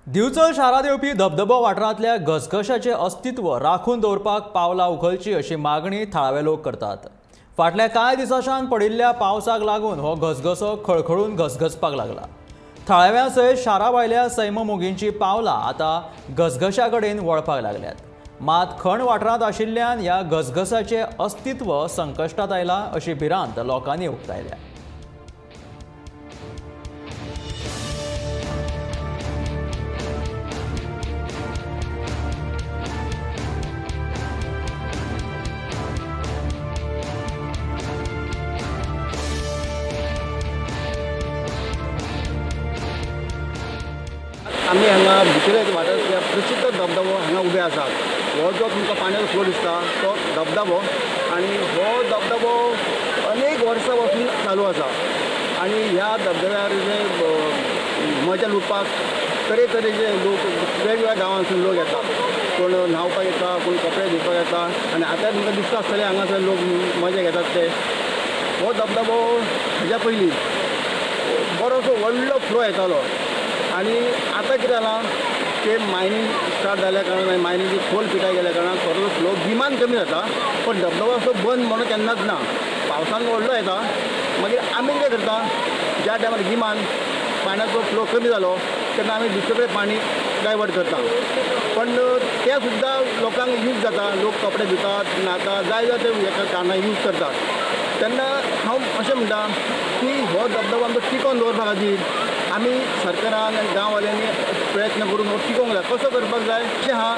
दिवचल शारांत येवपी धबधबो वाठारांतल्या घसघशाचें अस्तित्व राखून दवरपाक पावलां उखलची अशी मागणी थळावे लोक करतात। फाटल्या कांय दिसांच्यान पडिल्ल्या पावसाक लागून हो घसघसो खळखळून घसघसपाक लागला। थळाव्यां सयत शारा भायल्या सैममोगींची पावलां आतां घसघशा कडेन वळपाक लागल्यात। मात खण वाठारांत आशिल्ल्यान ह्या घसघसाचें अस्तित्व संकश्टांत आयलां अशी भिरांत लोकांनी उक्तायल्या। आमी हांगा भितरल्या वाठारांतल्या प्रसिद्ध धबधबो हांगा उबे आसात। हो जो तुमकां पाण्याचो फ्लो दिसता तो धबधबो आनी हो धबधबो अनेक वर्सां पासून चालू आसा आनी ह्या धबधब्यार जे मजा लुटपाक तरेतरेचे लोक वेगवेगळ्या गांवांतसून लोक येतात। कोण न्हांवपाक येता, कोण कपडे धुवपाक येता आनी आतां तुमकां दिसता आसतलें हांगासर लोक मजा घेतात ते। हो धबधबो हेज्या पयलीं बरोसो व्हडलो फ्लो येतालो आनी आतां कितें जालां ते मायनींग स्टार्ट जाल्या कारणान मायनींगची खोल पिटाय गेल्या कारणान थोडो फ्लो गिमान कमी जाता, पण धबधबो असो बंद म्हणून केन्नाच ना। पावसान व्हडलो येता, मागीर आमी कितें करता, ज्या टायमार गिमान पाण्याचो फ्लो कमी जालो तेन्ना आमी दुसरे कडेन पाणी डायवर्ट करता, पण ते सुद्दां लोकांक यूज जाता। लोक कपडे धुतात, न्हाता, जाय जाय ते एका कारणान यूज करतात। तेन्ना हांव अशें म्हणटा की हो धबधबो आमचो टिकोवन दवरपा खातीर आमी सरकारान आनी गांववाल्यांनी प्रयत्न करून हो टिकोवंक जाय। कसो करपाक जाय अशें आहा,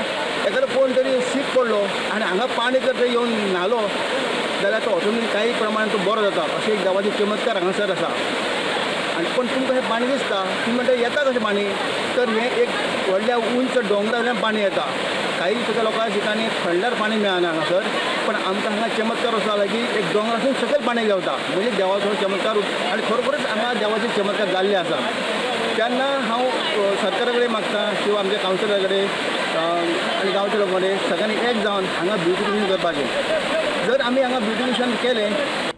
एखादो कोण तरी सीक पडलो आनी हांगा पाणी जर ते येवन न्हालो जाल्यार तो ऑटोमॅटीक काही प्रमाणान तो बरो जाता, अशें एक देवाचो चमत्कार हांगासर आसा। आनी पूण तुमकां हें पाणी दिसता, तुमी म्हणटा येता कशें पाणी, तर हें एक व्हडल्या उंच दोंगरा वयल्यान पाणी येता। काही सुद्दां लोकांक दिसांनी खणल्यार पाणी मेळना हांगासर, पण आमकां हांगा चमत्कार असो जाला की एक दोंगरासून सकयल पाणी देंवता, म्हणजे देवाचो चमत्कार आनी खरोखरच हांगा देवाचे चमत्कार जाल्ले आसा। तेन्ना हांव सरकारा कडेन मागता किंवा आमच्या कावन्सिलरा कडेन आनी गांवच्या लोकां कडेन सगळ्यांनी एक जावन हांगा ब्युटिफिकेशन करपाचें। जर आमी हांगा ब्युटिफिकेशन केलें